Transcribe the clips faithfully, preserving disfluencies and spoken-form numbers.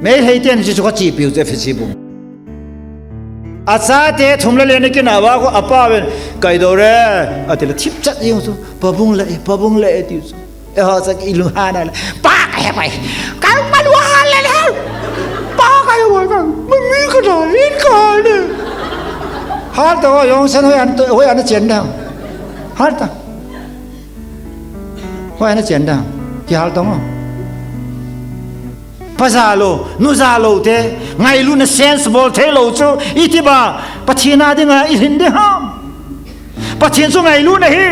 Meitei ten hichu kachepiu chu Ephesi bung. Achate thum le li ni kinah uva khu apa ven, "Kaido re," ati le thipchat jeng chu, "Pabung le, pabung le," ati chu. Eiho chu ilung hana le, "Pa kahe pai, ka malu hale le, pa kahe pai ka, mami ka da in ka ne." Hal ta ho jong san hoi an to, hoi an chen da. Hal ta. Hoi an chen da. Kihal ta ngo. Pa jalou, nu jalou te, ngailutna sense bol theilou chu, iti ba, Pathen a dinga ilhin ding ham. Pathen chu ngailutna ahi.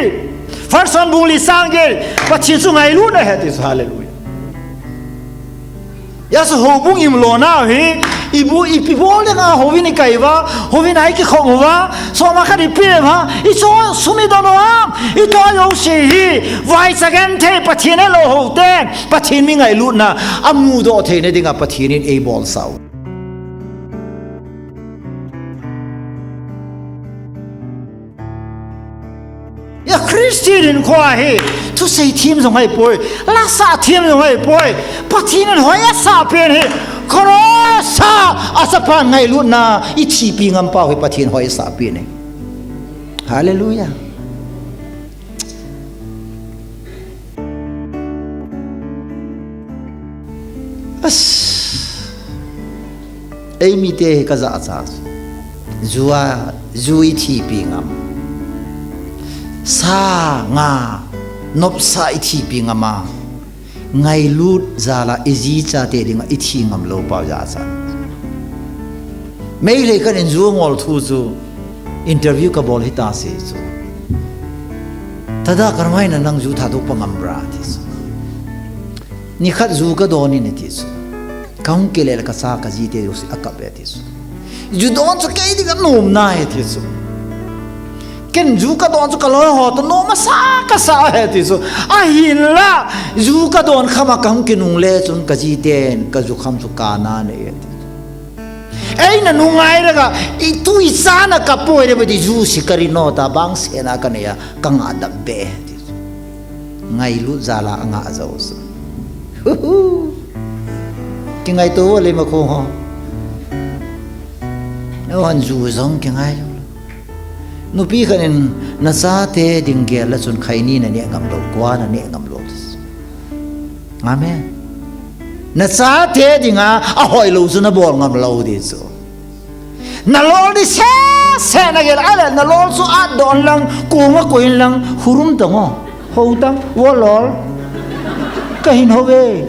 First John bung li chang get, Pathen chu ngailutna ahi ti chu, hallelujah. Hijeh chun houbung imlona hi, ibu, ipi bol dinga houbung ikai uva, houbung a ikikhop uva, soma khat ipi uva, icho sum idon uva, itoh jouse hi, vaicha genthei Pathen helou ho te, Pathen mi ngailutna, amudoh theina dinga Pathen in eibolsah u. Hia Christian hinkho hi, thusei them jong ahipoi, lasah them jong ahipoi, Pathen in hoi asah pen hi, cross a, achapan ngailutna, ithipi ngam pau hi Pathen hoi asah pen hi. Hallelujah. As, eimite hi kajahcha chu. Ju a, ju ithipi ngam. Sa, nga, nopsa ithipi ngam a. Ngailut jal a iji chate dinga ithi ngam lou pau jahcha. Meitei khat in ju angol thu chu interview kabol hita se chu. Tada karmai na nang ju thadoh pa ngam bra ti chu. Nikhat ju kadon in ati chu. Kahung kile le kacha kajite jouse akap e ti chu. Ju don chu kei dinga nomna ahi ti chu. Ken ju kadon chu kaloi ho toh nom asa kasa ahi ti chu. Ahinla, ju kadon kham a kahung kinungle chun kajiten, kaju kham chu kana nei e ti chu. Eina nungai le ka, itu ichan a kapoi le bati ju sikari no ta bang sena kanei a, kangah dam be ti chu. Ngailut jal a angah jou chu. Hu hu. Kingaito le ma khu ho. Eiho hin ju jong kingai. Nupi khat in nachate ding gel le chun khaini naneh ngam lou, kua naneh ngam lou. Amen. Nachate dinga ahoi lou chu nabol ngam lou di chu. Nalol di sese nagel a le, nalol chu adon lang, kong a koi in lang, hurum ta ngo. Hou ta, wo lol. Kahin hou ve.